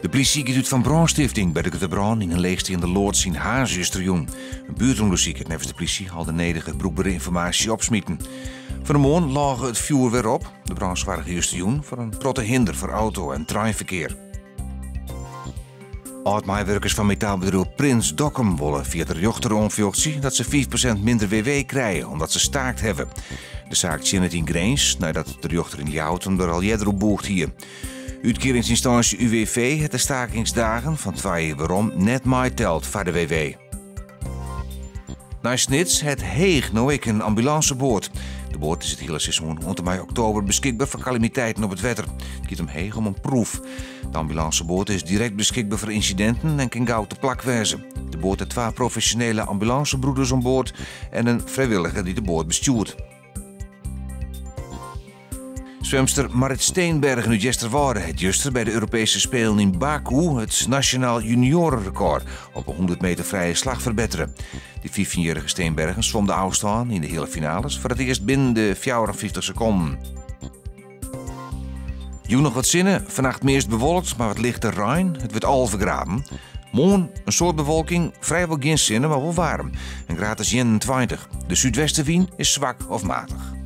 De plysje giet út fan brânstifting by de grutte brân yn in leechsteande loads yn Harns justerjûn. In buertûndersyk hat neffens de plysje al de nedige brûkbere ynformaasje opsmiten. Fan 'e moarn lôge it fjoer wer op. De brân soarge justerjûn foar in protte hinder foar auto en treinferkear. Ald-meiwurkers fan metaalbedriuw Prins Dokkum wolle fia de rjochter oanfjochtsje dat se 5% minder WW krije omdat se staakt hawwe. De saak tsjinnet yn Grins neidat de rjochter yn Ljouwert him der al earder oer bûgd hie. Utkearingsynstânsje UWV hat de stakingsdagen fan twa jier werom net meiteld foar de WW. Nei Snits hat Heech no ek in ambulânseboat. De boat is it hiele seizoen oant en mei oktober beskikber foar kalamiteiten op it wetter. It giet om Heech om in proef. De ambulânseboat is direkt beskikber foar ynsidinten en kin gau te plak wêze. De boat hat twa profesjonele ambulânsebroeders oan board en in frijwilliger dy't de boat bestjoert. Swimster Marrit Steenbergen út Easterwâlde hat juster by de Europeeske Spelen yn Baku it nasjonaal junioarerekôr op 'e 100 meter frije slach ferbettere. De 15-jierrige Steenbergen swom de ôfstân yn de heale finales foar it earst binnen de 54 sekonden. Jûn noch wat sinne, fannacht meast bewolkt, mar wat lichte rein. It wurdt 11 graden. Moarn in soad bewolking, frijwol gjin sinne, mar wol waarm. In graad as 21. De súdwestewyn is swak of matich.